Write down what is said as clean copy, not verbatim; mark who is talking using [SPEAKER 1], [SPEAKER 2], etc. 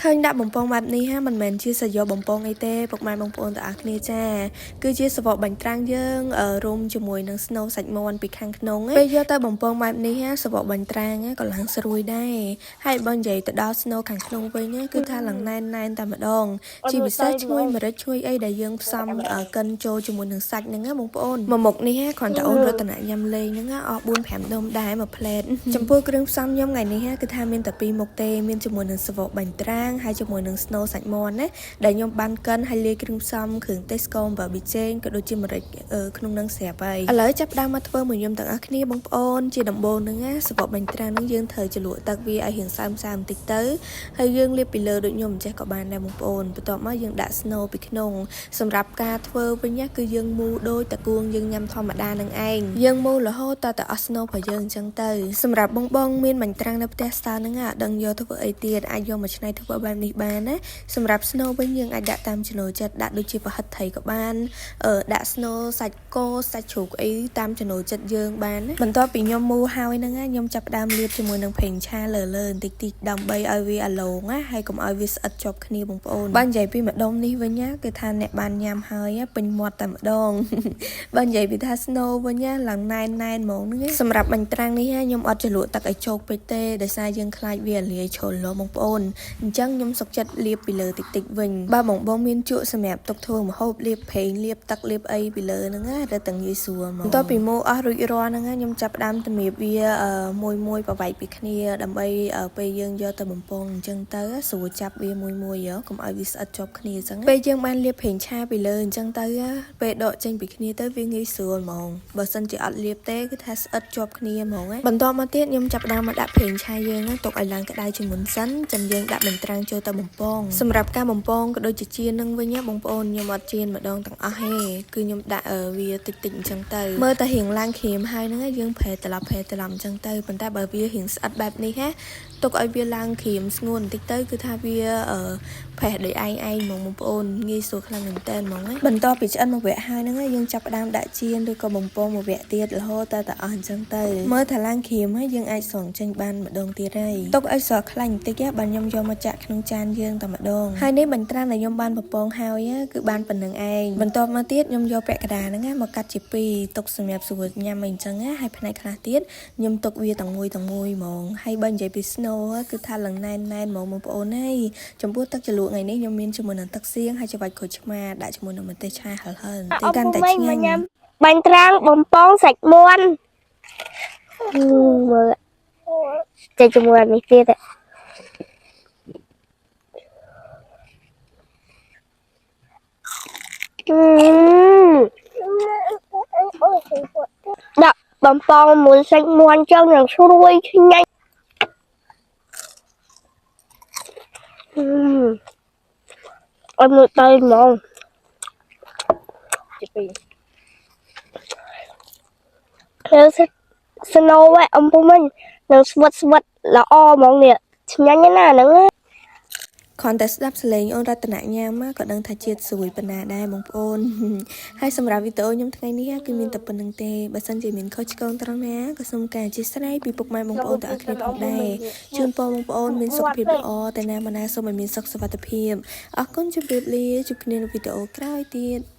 [SPEAKER 1] ឃើញដាក់បំពងបែបនេះហាមិនមែនជាសាយកបំពងអីទេពុកម៉ែបងប្អូនទាំងអស់គ្នាចាគឺជាសបកបាញ់ត្រាំងយើងរុំជាមួយនឹងស្នូលសាច់មាន់ពីខាងក្នុងពេលយកទៅបំពងបែបនេះហាសបកបាញ់ត្រាំងក៏ឡើងស្រួយដែរហើយបើនិយាយទៅដល់ស្នូលខាងក្នុងវិញគឺថាឡើងណែនណែនតែម្ដងជាពិសេសឈ្ងុយម្រេចឈ្ងុយអីដែលយើងផ្សំកិនចូលជាមួយនឹងសាច់ហ្នឹងណាបងប្អូនមួយមុខនេះគ្រាន់តែអូនរតនៈញ៉ាំលេងហ្នឹងអស់4 5ដុំដែរមួយផ្លែតចំពោះគ្រឿងផ្សំខ្ញុំថ្ងៃនេះគឺថាមានតែពីរមុខទេមានជាមួយនឹងសបកបាញ់ត្រាងហើយជាមួយនឹងស្នូលសាច់មាន់ណាដែលខ្ញុំបានកិនហើយលាយគ្រឿងផ្សំគ្រឿងទេសស្ករអំបិលប៊ីចេងក៏ដូចជាម្រេចក្នុងនឹងស្រាប់ហើយឥឡូវចាប់ផ្ដើមមកធ្វើមួយខ្ញុំទាំងអស់គ្នាបងប្អូនជាដំបូងហ្នឹងណាសបកបាញ់ត្រាងហ្នឹងយើងត្រូវជ្រលក់ទឹកវាឲ្យរៀងសើមសើមបន្តិចទៅហើយយើងលាបពីលើដូចខ្ញុំមិនចេះក៏បានដែរបងប្អូនបន្ទាប់មកយើងដាក់ស្នូលពីក្នុងសម្រាប់ការធ្វើវិញណាគឺយើងមូលដូចតគួងយើងញ៉ាំធម្មតានឹងឯងយើងមូលរហូតតតែអស់ស្នូលរបស់យើងអញ្ចឹងទៅសម្រាប់បងបងមានបាញ់ត្រាំងនៅផ្ទះស្ទើហ្នឹងអត់ដឹងយកធ្វើអីទៀតអាចយកមកច្នៃធ្វើបែបនេះបានណាសម្រាប់ស្នូលវិញយើងអាចដាក់តាមចំណូលចិត្តដាក់ដូចជាប្រហិតត្រីក៏បានដាក់ស្នូលសាច់គោសាច់ជ្រូកអីតាមចំណូលចិត្តយើងបានណាបន្ទាប់ពីខ្ញុំមូលហើយហ្នឹងខ្ញុំចាប់ផ្ដើមលាបជាមួយនឹងប្រេងឆាលើលើបន្តិចតិចដើម្បីឲ្យវាអាឡងណាហើយកុំឲ្យវាស្អិតជាប់គ្នាបងប្អូនបើនិយាយពីម្ដុំនេះវិញណាគឺថាអ្នកបានញ៉ាំហើយពេញមាត់តែម្ដងបើនិយាយពីថាស្នូលវិញណាឡើងណែនណែនហ្មងហ្នឹងសម្រាប់បាញ់ត្រាំងនេះខ្ញុំអត់ជ្រលក់ទឹកឲ្យជោកពេកទេដោយសារយើងខ្លាចវាលាយជ្រុលលោបងប្អូនអញ្ចឹងខ្ញុំសុខចិត្តលាបពីលើតិចតិចវិញបើបងបងមានជក់សម្រាប់ទុកធ្វើម្ហូបលាបប្រេងលាបទឹកលាបអីពីលើហ្នឹងណារឹតតែងាយស្រួលហ្មងបន្ទាប់ពីមកអស់រួចរាល់ហ្នឹងខ្ញុំចាប់ផ្ដើមតម្រៀបវាមួយមួយប្រវែកពីគ្នាដើម្បីពេលយើងយកទៅបំពងអញ្ចឹងទៅស្រួលចាប់វាមួយមួយកុំឲ្យវាស្អិតជាប់គ្នាអញ្ចឹងពេលយើងបានលាបប្រេងឆាពីលើអញ្ចឹងទៅពេលដកចេញពីគ្នាទៅវាងាយស្រួលហ្មងបើសិនជាអត់លាបទេគឺថាស្អិតជាប់គ្នាហ្មងបន្ទាប់មកទៀតខ្ញុំចាប់ផ្ដើមមកដាក់ប្រេងឆាយើងទុកឲ្យឡើងក្តៅជាមុនសិនចាំយើងដាក់បាញ់ត្រាំងចូលទៅបំពងសម្រាប់ការបំពងក៏ដូចជាចៀននឹងវិញបងប្អូនខ្ញុំអត់ចៀនម្ដងទាំងអស់ទេគឺខ្ញុំដាក់វាតិចតិចអញ្ចឹងទៅមើលតែរៀងឡើងក្រៀមហើយហ្នឹងយើងប្រែត្រឡប់ប្រែត្រឡប់អញ្ចឹងទៅប៉ុន្តែបើវារៀងស្អិតបែបនេះហ่าទុកឲ្យវាឡើងក្រៀមស្ងួនបន្តិចទៅគឺថាវាប្រេះដោយឯងឯងហ្មងបងប្អូនងាយស្រួលខ្លាំងមែនតើហ្មងបន្ទាប់ពីឆ្អិនមួយវគ្គហើយហ្នឹងយើងចាប់ផ្ដើមដាក់ចៀនឬក៏បំពងមួយវគ្គទៀតរហូតតែតែអស់អញ្ចឹងទៅមើលថាឡើងក្រៀមហើយយើងអាចស្រង់ចេញបានម្ដងទៀតហើយទុកឲ្យស្រស់ខ្លាញ់បន្តិចបានខ្ញុំយកមកចាក់ក្នុងចានយើងតែម្ដងហើយនេះបាញ់ត្រាំដែលខ្ញុំបានបំពងហើយគឺបានប៉ុណ្្នឹងឯងបន្ទាប់មកទៀតខ្ញុំយកពាក់កណ្ដាលហ្នឹងមកកាត់ជាពីរទុកសម្រាប់ស្រួលញ៉ាំអីអញ្ចឹងហើយផ្នែកខ្លះទៀតខ្ញុំទុកវាទាំងមួយទាំងមួយហ្មងហើយបើនិយាយពី snow គឺថាឡើងណែនណែនហ្មងបងប្អូនហើយចំពោះទឹកជ្រលក់ថ្ងៃនេះខ្ញុំមានជាមួយនឹងទឹកសៀងហើយច្របាច់ក្រូចឆ្មាដាក់ជាមួយនឹងម្ទេសឆាហិលហិលទីកាន់តែឆ្ងាញ់
[SPEAKER 2] បាញ់ត្រាំងបំពងសាច់មាន់មើលចេញជាមួយអានេះទៀតអឺដាក់បំពងមួយសាច់មាន់ចឹងនឹងស្រួយឆ្ងាញ់អឺអត់មើលទៅហ្មង
[SPEAKER 3] ជាពីរ
[SPEAKER 2] នៅស្នូវអំពុំមិញនឹងស្វិតស្វិតល្អហ្មងនេះឆ្ងាញ់ណាស់ហ្នឹងណា
[SPEAKER 1] គ្រាន់តែស្ដាប់សលេងអូនរតនៈញ៉ាំក៏ដឹងថាជាតិស្រួយប៉ុណ្ណាដែរបងប្អូនហើយសម្រាប់វីដេអូខ្ញុំថ្ងៃនេះគឺមានតែប៉ុណ្្នឹងទេបើសិនជាមានខុសឆ្គងត្រង់ណាក៏សូមការអធ្យាស្រ័យពីពុកម៉ែបងប្អូនទាំងអស់គ្នាផងដែរជូនពរបងប្អូនមានសុខភាពល្អតែណាមកណាសូមឲ្យមានសុខសុវត្ថិភាពអរគុណជម្រាបលាជួបគ្នានៅវីដេអូក្រោយទៀត។